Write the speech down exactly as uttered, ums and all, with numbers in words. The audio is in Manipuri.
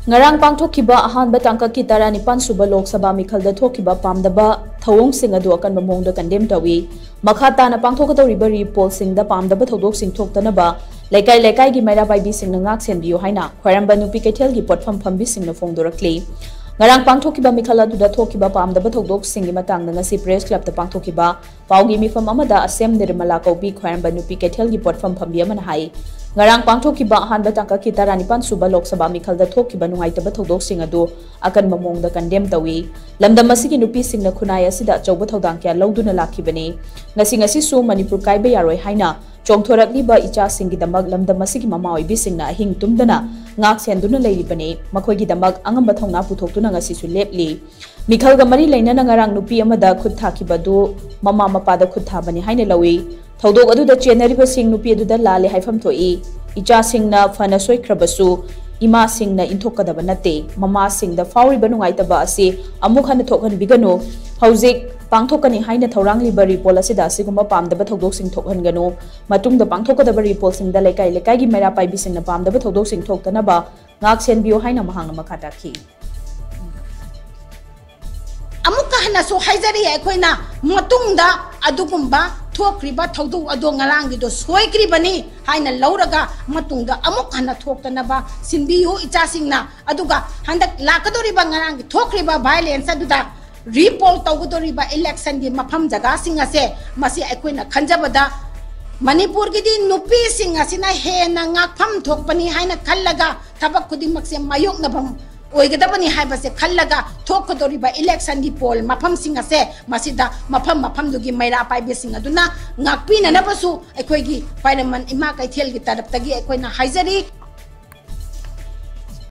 ꯉꯔꯥꯡ ꯄꯥꯡꯊꯣꯛꯈꯤꯕ ꯑꯍꯥꯟꯕ ꯇꯥꯡꯀꯛꯀꯤ ꯇꯔꯥꯅꯤꯄꯥꯟ ꯁꯨꯕ ꯂꯣꯛ ꯁꯚꯥ ꯃꯤꯈꯜꯗ ꯊꯣꯛꯈꯤꯕ ꯄꯥꯝꯗꯕ ꯊꯧꯑꯣꯡꯁꯤꯡ ꯑꯗꯨ ꯑꯀꯟꯕ ꯃꯑꯣꯡꯗ ꯀꯟꯗꯦꯝ ꯇꯧꯏ꯫ ꯃꯈꯥ ꯇꯥꯅ ꯄꯥꯡꯊꯣꯛꯀꯗꯧꯔꯤꯕ ꯔꯤꯄꯣꯜꯁꯤꯡꯗ ꯄꯥꯝꯗꯕ ꯊꯧꯗꯣꯛꯁꯤꯡ ꯊꯣꯛꯇꯅꯕ ꯂꯩꯀꯥꯏ ꯂꯩꯀꯥꯏꯒꯤ ꯃꯩꯔꯥ ꯄꯥꯏꯕꯤꯁꯤꯡꯅ ꯉꯥꯛ ꯁꯦꯟꯕꯤꯌꯨ ꯍꯥꯏꯅ ꯈ꯭ꯋꯥꯏꯔꯝꯕꯟ ꯅꯨꯄꯤ ꯀꯩꯊꯦꯜꯒꯤ ꯄꯣꯠꯐꯝ ꯐꯝꯕꯤꯁꯤꯡꯅ ꯐꯣꯡꯗꯣꯔꯛꯂꯤ꯫ ꯉꯔꯥꯡ ꯄꯥꯡꯊꯣꯛꯈꯤꯕ ꯃꯤꯈꯜ ꯑꯗꯨꯗ ꯊꯣꯛꯈꯤꯕ ꯄꯥꯝꯗꯕ ꯊꯧꯗꯣꯛꯁꯤꯡꯒꯤ ꯃꯇꯥꯡꯗ ꯉꯁꯤ ꯄ꯭ꯔꯦꯁ ꯀ꯭ꯂꯕꯇ ꯄꯥꯡꯊꯣꯛꯈꯤꯕ ꯄꯥꯎꯒꯤ ꯃꯤꯐꯝ ꯑꯃꯗ ꯑꯁꯦꯝ ꯅꯤꯔꯃꯂꯥ ꯀꯧꯕꯤ ꯈ꯭ꯋꯥꯏꯔꯝꯕꯟ ꯅꯨꯄꯤ ꯀꯩꯊꯦꯜꯒꯤ ꯄꯣꯠꯐꯝ ꯐꯝꯕꯤ ꯑꯃꯅ ꯍꯥꯏ, ꯉꯔꯥꯡ ꯄꯥꯡꯊꯣꯛꯈꯤꯕ ꯑꯍꯥꯟꯕ ꯇꯥꯡꯀꯛꯀꯤ ꯇꯔꯥꯅꯤꯄꯥꯟ ꯁꯨꯕ ꯂꯣꯛ ꯁꯚꯥ ꯃꯤꯈꯜꯗ ꯊꯣꯛꯈꯤꯕ ꯅꯨꯡꯉꯥꯏꯇꯕ ꯊꯧꯗꯣꯛꯁꯤꯡ ꯑꯗꯨ ꯑꯀꯟꯕ ꯃꯑꯣꯡꯗ ꯀꯟꯗꯦꯝ ꯇꯧꯏ꯫ ꯂꯝꯗꯝ ꯑꯁꯤꯒꯤ ꯅꯨꯄꯤꯁꯤꯡꯅ ꯈꯨꯟꯅꯥꯏ ꯑꯁꯤꯗ ꯑꯆꯧꯕ ꯊꯧꯗꯥꯡ ꯀꯌꯥ ꯂꯧꯗꯨꯅ ꯂꯥꯛꯈꯤꯕꯅꯤ꯫ ꯉꯁꯤ ꯉꯁꯤꯁꯨ ꯃꯅꯤꯄꯨꯔ ꯀꯥꯏꯕ ꯌꯥꯔꯣꯏ ꯍꯥꯏꯅ ꯆꯣꯡꯊꯣꯔꯛꯂꯤꯕ ꯏꯆꯥꯁꯤꯡꯒꯤꯗꯃꯛ ꯂꯝꯗꯝ ꯑꯁꯤꯒꯤ ꯃꯃꯥ ꯑꯣꯏꯕꯤꯁꯤꯡꯅ ꯑꯍꯤꯡ ꯇꯨꯝꯗꯅ ꯉꯥꯛ ꯁꯦꯟꯗꯨꯅ ꯂꯩꯔꯤꯕꯅꯤ꯫ ꯃꯈꯣꯏꯒꯤꯗꯃꯛ ꯑꯉꯝꯕ ꯊꯧꯅꯥ ꯄꯨꯊꯣꯛꯇꯨꯅ ꯉꯁꯤꯁꯨ ꯂꯦꯞꯂꯤ꯫ ꯃꯤꯈꯜꯒ ꯃꯔꯤ ꯂꯩꯅꯅ ꯉꯔꯥꯡ ꯅꯨꯄꯤ ꯑꯃꯗ ꯈꯨꯠ ꯊꯥꯈꯤꯕꯗꯨ ꯃꯃꯥ ꯃꯄꯥꯗ ꯈꯨꯠ ꯊꯥꯕꯅꯤ ꯍꯥꯏꯅ ꯂꯧꯏ꯫ ꯊꯧꯗꯣꯛ ꯑꯗꯨꯗ ꯆꯦꯟꯅꯔꯤꯕꯁꯤꯡ ꯅꯨꯄꯤ ꯑꯗꯨꯗ ꯂꯥꯜꯂꯦ ꯍꯥꯏꯐꯝ ꯊꯣꯛꯏ꯫ ꯏꯆꯥꯁꯤꯡꯅ ꯐꯅ ꯁꯣꯏꯈ꯭ꯔꯕꯁꯨ ꯏꯃꯥꯁꯤꯡꯅ ꯏꯟꯊꯣꯛꯀꯗꯕ ꯅꯠꯇꯦ꯫ ꯃꯃꯥꯁꯤꯡꯗ ꯐꯥꯎꯔꯤꯕ ꯅꯨꯡꯉꯥꯏꯇꯕ ꯑꯁꯤ ꯑꯃꯨꯛ ꯍꯟꯅ ꯊꯣꯛꯍꯟꯕꯤꯒꯅꯨ꯫ ꯍꯧꯖꯤꯛ ꯄꯥꯡꯊꯣꯛꯀꯅꯤ ꯍꯥꯏꯅ ꯊꯧꯔꯥꯡꯂꯤꯕ ꯔꯤꯄꯣꯜ ꯑꯁꯤꯗ ꯑꯁꯤꯒꯨꯝꯕ ꯄꯥꯝꯗꯕ ꯊꯧꯗꯣꯛꯁꯤꯡ ꯊꯣꯛꯍꯟꯒꯅꯨ꯫ ꯃꯇꯨꯡꯗ ꯄꯥꯡꯊꯣꯛꯀꯗꯕ ꯔꯤꯄꯣꯜꯁꯤꯡꯗ ꯂꯩꯀꯥꯏ ꯂꯩꯀꯥꯏꯒꯤ ꯃꯩꯔꯥ ꯄꯥꯏꯕꯤꯁꯤꯡꯅ ꯄꯥꯝꯗꯕ ꯊꯧꯗꯣꯛꯁꯤꯡ ꯊꯣꯛꯇꯅꯕ ꯉꯥꯛ ꯁꯦꯟꯕꯤꯌꯨ ꯍꯥꯏꯅ ꯃꯍꯥꯛꯅ ꯃꯈꯥ ꯇꯥꯈꯤ꯫ ꯑꯃꯨꯛꯀ ꯍꯟꯅꯁꯨ ꯍꯥꯏꯖꯔꯤ, ꯑꯩꯈꯣꯏꯅ ꯃꯇꯨꯡꯗ ꯑꯗꯨꯒꯨꯝꯕ ꯊꯣꯛꯈ꯭ꯔꯤꯕ ꯊꯧꯗꯣꯛ ꯑꯗꯣ ꯉꯔꯥꯡꯒꯤꯗꯣ ꯁꯣꯏꯈ꯭ꯔꯤꯕꯅꯤ ꯍꯥꯏꯅ ꯂꯧꯔꯒ ꯃꯇꯨꯡꯗ ꯑꯃꯨꯛ ꯍꯟꯅ ꯊꯣꯛꯇꯅꯕ ꯁꯤꯟꯕꯤꯌꯨ ꯏꯆꯥꯁꯤꯡꯅ꯫ ꯑꯗꯨꯒ ꯍꯟꯗꯛ ꯂꯥꯛꯀꯗꯧꯔꯤꯕ ꯉꯔꯥꯡꯒꯤ ꯊꯣꯛꯈ꯭ꯔꯤꯕ violence ꯑꯗꯨꯗ ꯔꯤꯄꯣꯜ ꯇꯧꯒꯗꯧꯔꯤꯕ election ꯒꯤ ꯃꯐꯝ ꯖꯒꯥꯁꯤꯡ ꯑꯁꯦ ꯃꯁꯤ ꯑꯩꯈꯣꯏꯅ ꯈꯟꯖꯕꯗ ꯃꯅꯤꯄꯨꯔꯒꯤꯗꯤ ꯅꯨꯄꯤꯁꯤꯡ ꯑꯁꯤꯅ ꯍꯦꯟꯅ ꯉꯥꯛꯐꯝ ꯊꯣꯛꯄꯅꯤ ꯍꯥꯏꯅ ꯈꯜꯂꯒ ꯊꯕꯛ ꯈꯨꯗꯤꯡꯃꯛꯁꯦ ꯃꯥꯌꯣꯛꯅꯐꯝ ꯑꯣꯏꯒꯗꯕꯅꯤ ꯍꯥꯏꯕꯁꯦ ꯈꯜꯂꯒ ꯊꯣꯛꯀꯗꯧꯔꯤꯕ election ꯒꯤ poll ꯃꯐꯝꯁꯤꯡ ꯑꯁꯦ ꯃꯁꯤꯗ ꯃꯐꯝ ꯃꯐꯝꯗꯨꯒꯤ ꯃꯩꯔꯥ ꯄꯥꯏꯕꯤꯁꯤꯡ ꯑꯗꯨꯅ ꯉꯥꯛꯄꯤꯅꯅꯕꯁꯨ ꯑꯩꯈꯣꯏꯒꯤ ꯈ꯭ꯋꯥꯏꯔꯝꯕꯟ ꯏꯃꯥ ꯀꯩꯊꯦꯜꯒꯤ ꯇꯔꯞꯇꯒꯤ ꯑꯩꯈꯣꯏꯅ ꯍꯥꯏꯖꯔꯤ꯫